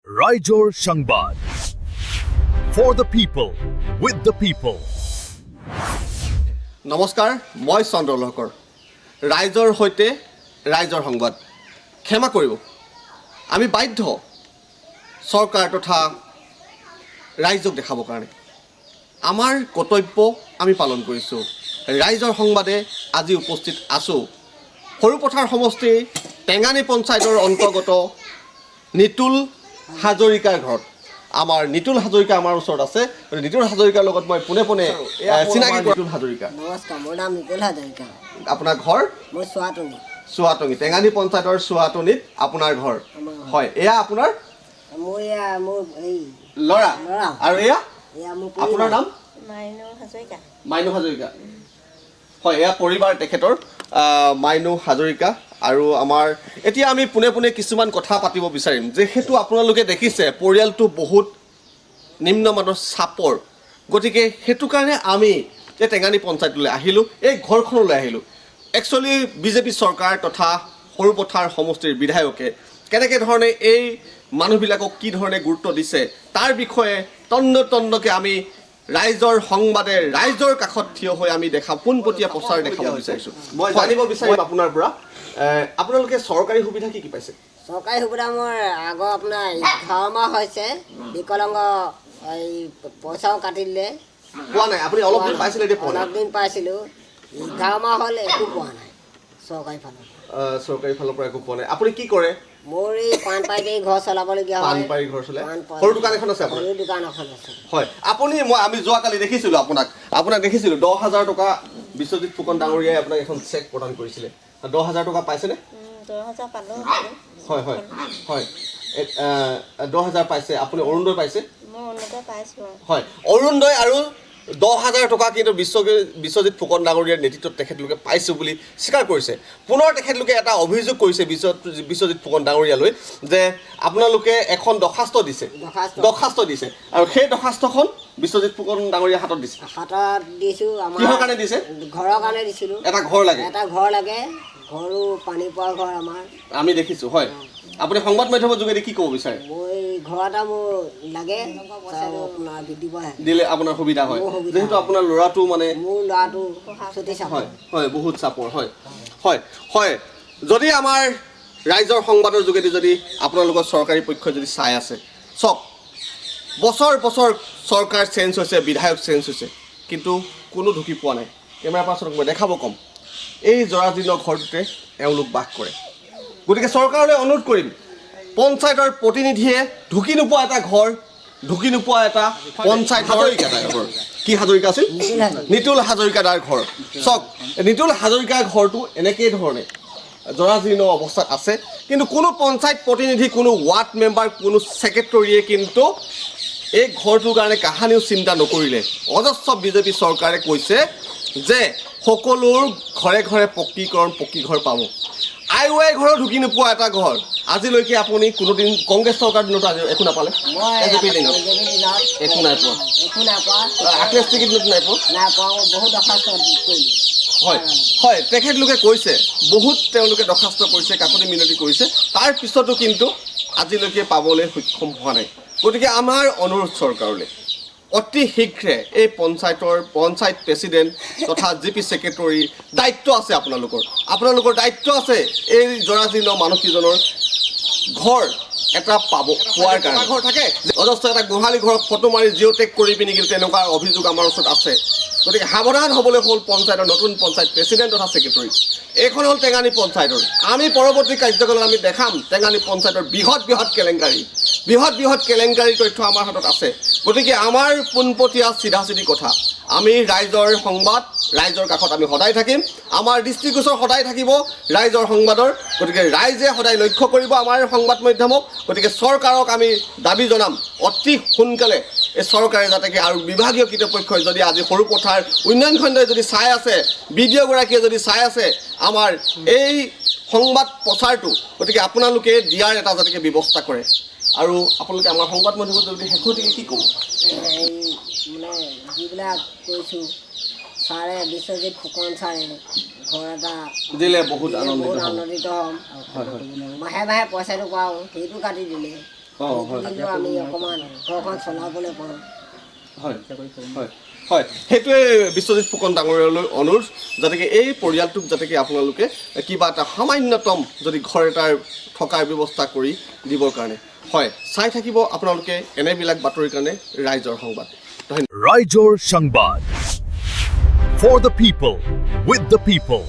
ৰাইজৰ সংবাদ। For the people, with the people. নমস্কাৰ, মই চন্দ্ৰ লহকৰ, ৰাইজৰ সৈতে ৰাইজৰ সংবাদ। ক্ষমা কৰিব, আমি বাধ্য চৰকাৰ তথা ৰাইজক দেখাবৰ কাৰণে। আমাৰ কৰ্তব্য আমি পালন কৰিছোঁ। ৰাইজৰ সংবাদে আজি উপস্থিত আছোঁ সৰুপথাৰ সমষ্টিৰ টেঙানী পঞ্চায়তৰ অন্তৰ্গত নিতুল হাজৰিকাৰ ঘৰত। আমাৰ নিতুল হাজৰিকা আমাৰ ওচৰত আছে। গতিকে নিতুল হাজৰিকাৰ লগত মই পোনে পোনে চিনাকি। নিতুল হাজৰিকা। নমস্কাৰ, মোৰ নাম নিতুল হাজৰিকা। আপোনাৰ ঘৰ? মোৰ চোৱাটনি। চুৱাটঙি, টেঙানী পঞ্চায়তৰ চুৱাটনিত আপোনাৰ ঘৰ? আমাৰ ঘৰ। হয়, এয়া আপোনাৰ? মোৰ এয়া মোৰ এই ল'ৰা। ল'ৰা। আৰু এয়া? এয়া মোৰ আপোনাৰ নাম? মাইনু হাজৰিকা। মাইনু হাজৰিকা। হয়, এয়া পৰিবাৰ তেখেতৰ, মাইনু হাজৰিকা। আৰু আমাৰ এতিয়া আমি পোনে পোনে কিছুমান কথা পাতিব বিচাৰিম। যিহেতু আপোনালোকে দেখিছে পৰিয়ালটো বহুত নিম্নমানৰ, চাপৰ, গতিকে সেইটো কাৰণে আমি এই টেঙানী পঞ্চায়তলৈ আহিলোঁ, এই ঘৰখনলৈ আহিলোঁ। একচুৱেলি বিজেপি চৰকাৰ তথা সৰুপথাৰ সমষ্টিৰ বিধায়কে কেনেকৈ ধৰণে এই মানুহবিলাকক কি ধৰণে গুৰুত্ব দিছে, তাৰ বিষয়ে তন্ন তন্নকৈ আমি ৰাইজৰ সংবাদে ৰাইজৰ কাষত থিয় হৈ আমি দেখা পোনপটীয়া প্ৰচাৰ দেখাব বিচাৰিছোঁ। মই জানিব বিচাৰিম আপোনাৰ পৰা, আপোনালোকে চৰকাৰী সুবিধা কি কি পাইছে? চৰকাৰী সুবিধা মোৰ আগৰ আপোনাৰ 11 মাহ হৈছে, বিকলাংগ এই পইচাও কাটি দিলে। পোৱা নাই? আপুনি অলপ দিন পাইছিলে, এতিয়া পোৱা নাই? অলপ দিন পাইছিলোঁ, 11 মাহ হ'ল, একো পোৱা নাই চৰকাৰী ফালৰ পৰা। চৰকাৰী ফালৰ পৰা একো পোৱা নাই। আপুনি কি কৰে? মোৰ এই পাণ পাৰি ঘৰ চলাবলগীয়া পাণ হয়। পাৰি ঘৰ চলাই? পাণ পাৰি। সৰু দোকান এখন আছে আপোনাৰ? সৰু দোকান এখন আছে। হয়, আপুনি আমি যোৱাকালি দেখিছিলোঁ আপোনাক, দেখিছিলোঁ 10,000 টকা বিশ্বজিৎ ফুকন ডাঙৰীয়াই আপোনাক এখন চেক প্ৰদান কৰিছিলে। 10,000 টকা পাইছেনে? 10,000 পালোঁ। হয় হয় হয় 10,000 পাইছে আপুনি। অৰুণোদয় পাইছে? মই অৰুণোদয় পাইছোঁ। হয়, অৰুণোদয় আৰু 10,000 টকা কিন্তু বিশ্বজিৎ ফুকন ডাঙৰীয়াৰ নেতৃত্বত তেখেতলোকে পাইছোঁ বুলি স্বীকাৰ কৰিছে। পুনৰ তেখেতলোকে এটা অভিযোগ কৰিছে বিশ্বজিৎ ফুকন ডাঙৰীয়ালৈ যে আপোনালোকে এখন দৰ্খাস্ত দিছে। দৰ্খাস্ত। দৰ্খাস্ত দিছে আৰু সেই দৰ্খাস্তখন বিশ্বজিৎ ফুকন ডাঙৰীয়াৰ হাতত দিছে। হাতত দিছোঁ আমাৰ। কিহৰ কাৰণে দিছে? ঘৰৰ কাৰণে দিছিলোঁ। এটা ঘৰ লাগে। এটা ঘৰ লাগে, ঘৰো পানী পোৱা ঘৰ আমাৰ। আমি দেখিছোঁ। হয়, আপুনি সংবাদ মাধ্যমৰ যোগেদি কি ক'ব বিচাৰে? মই ঘৰ এটা মোৰ লাগে আৰু আপোনাৰ দিব। দিলে আপোনাৰ সুবিধা হয়? মোৰ সুবিধা। যিহেতু আপোনাৰ ল'ৰাটো মানে মোৰ ল'ৰাটো চুটি চাপৰ। হয় হয় বহুত চাপৰ। হয় হয় হয় যদি আমাৰ ৰাইজৰ সংবাদৰ যোগেদি যদি আপোনালোকৰ চৰকাৰী পক্ষই যদি চাই আছে, চাওক, বছৰ বছৰ চৰকাৰ চেঞ্জ হৈছে, বিধায়ক চেঞ্জ হৈছে, কিন্তু কোনো ঢুকি পোৱা নাই। কেমেৰা পাৰ্চনক মই দেখাব ক'ম, এই জৰাজীৰ্ণ ঘৰটোতে এওঁলোক বাস কৰে। গতিকে চৰকাৰলৈ অনুৰোধ কৰিম, পঞ্চায়তৰ প্ৰতিনিধিয়ে ঢুকি নোপোৱা এটা ঘৰ, ঢুকি নোপোৱা এটা পঞ্চায়ত। হাজৰিকা দাৰ ঘৰ, কি হাজৰিকা আছিল? নিতুল হাজৰিকা। নিতুল হাজৰিকা দাৰ ঘৰ। চাওক, নিতুল হাজৰিকাৰ ঘৰটো এনেকেই ধৰণে জৰাজীৰ্ণ অৱস্থাত আছে, কিন্তু কোনো পঞ্চায়ত প্ৰতিনিধি, কোনো ৱাৰ্ড মেম্বাৰ, কোনো ছেক্ৰেটৰীয়ে কিন্তু এই ঘৰটোৰ কাৰণে কাহানিও চিন্তা নকৰিলে। অজস্ৰ বিজেপি চৰকাৰে কৈছে যে সকলোৰ ঘৰে ঘৰে পকীকৰণ, পকী ঘৰ পাব। আই ৱাই ঘৰৰ ঢুকি নোপোৱা এটা ঘৰ আজিলৈকে আপুনি কোনোদিন কংগ্ৰেছ চৰকাৰ দিনতো আজি একো নাপালে? মই এজেপিৰ দিনত? এজেপিৰ দিনত। একো নাই পোৱা? একো নাই পোৱা। আখলেছ টিকিট নাই পোৱা? নাই পোৱা, মই বহুত দৰ্খাস্ত কৰিলোঁ। হয় হয় তেখেতলোকে কৈছে, বহুত তেওঁলোকে দৰ্খাস্ত কৰিছে, কাকতি মিনতি কৰিছে, তাৰ পিছতো কিন্তু আজিলৈকে পাবলৈ সক্ষম হোৱা নাই। গতিকে আমাৰ অনুৰোধ চৰকাৰলৈ, অতি শীঘ্ৰে এই পঞ্চায়তৰ পঞ্চায়ত প্ৰেচিডেণ্ট তথা জি পি ছেক্ৰেটৰীৰ দায়িত্ব আছে, আপোনালোকৰ দায়িত্ব আছে এই জৰাজীৰ্ণ মানুহকেইজনৰ ঘৰ এটা পাব পোৱাৰ কাৰণে। ঘৰ থাকে অজস্ৰ, এটা গোহালি ঘৰক ফটো মাৰি জিঅ' টেগ কৰি পিনি কিন্তু তেনেকুৱা অভিযোগ আমাৰ ওচৰত আছে। গতিকে সাৱধান হ'বলৈ হ'ল পঞ্চায়তৰ নতুন পঞ্চায়ত প্ৰেচিডেণ্ট তথা ছেক্ৰেটৰী। এইখন হ'ল টেঙানী পঞ্চায়তৰ। আমি পৰৱৰ্তী কাৰ্যকালত আমি দেখাম টেঙানী পঞ্চায়তৰ বৃহৎ বৃহৎ কেলেংকাৰী, বৃহৎ বৃহৎ কেলেংকাৰীৰ তথ্য আমাৰ হাতত আছে। গতিকে আমাৰ পোনপটীয়া চিধা চিধি কথা, আমি ৰাইজৰ সংবাদ, ৰাইজৰ কাষত আমি সদায় থাকিম। আমাৰ দৃষ্টিগোচৰ সদায় থাকিব ৰাইজৰ সংবাদৰ। গতিকে ৰাইজে সদায় লক্ষ্য কৰিব আমাৰ সংবাদ মাধ্যমক। গতিকে চৰকাৰক আমি দাবী জনাম, অতি সোনকালে এই চৰকাৰে যাতে কি আৰু বিভাগীয় কৰ্তৃপক্ষই যদি আজি সৰুপথাৰ উন্নয়ন খণ্ডই যদি চাই আছে, বি ডি অ'গৰাকীয়ে যদি চাই আছে আমাৰ এই সংবাদ প্ৰচাৰটো, গতিকে আপোনালোকে দিয়াৰ এটা যাতে ব্যৱস্থা কৰে। আৰু আপোনালোকে আমাৰ সংবাদ মাধ্যমত যদি শেষতীয়াকৈ কি ক'ব? এই মানে যিবিলাক কৈছোঁ, ছাৰে, বিশ্বজিৎ ফুকন ছাৰে ঘৰ এটা দিলে বহুত দিলে আনন্দিত বহুত হ'ম। আনন্দিত হ'ম। হয় হয় মাহে মাহে পইচাটো পাওঁ, সেইটো কাটি দিলে। হয়। কিন্তু আমি অকণমান ঘৰখন চলাবলৈ পাওঁ। হয় হয় হয় সেইটোৱে বিশ্বজিৎ ফুকন ডাঙৰীয়ালৈ অনুৰোধ, যাতে এই পৰিয়ালটোক যাতে আপোনালোকে কিবা এটা সামান্যতম যদি ঘৰ এটাৰ থকাৰ ব্যৱস্থা কৰি দিবৰ কাৰণে হয়। চাই থাকিব আপোনালোকে এনেবিলাক বাতৰিৰ কাৰণে ৰাইজৰ সংবাদ। ধন্যবাদ। Raijor Shangbad. For the people, with the people.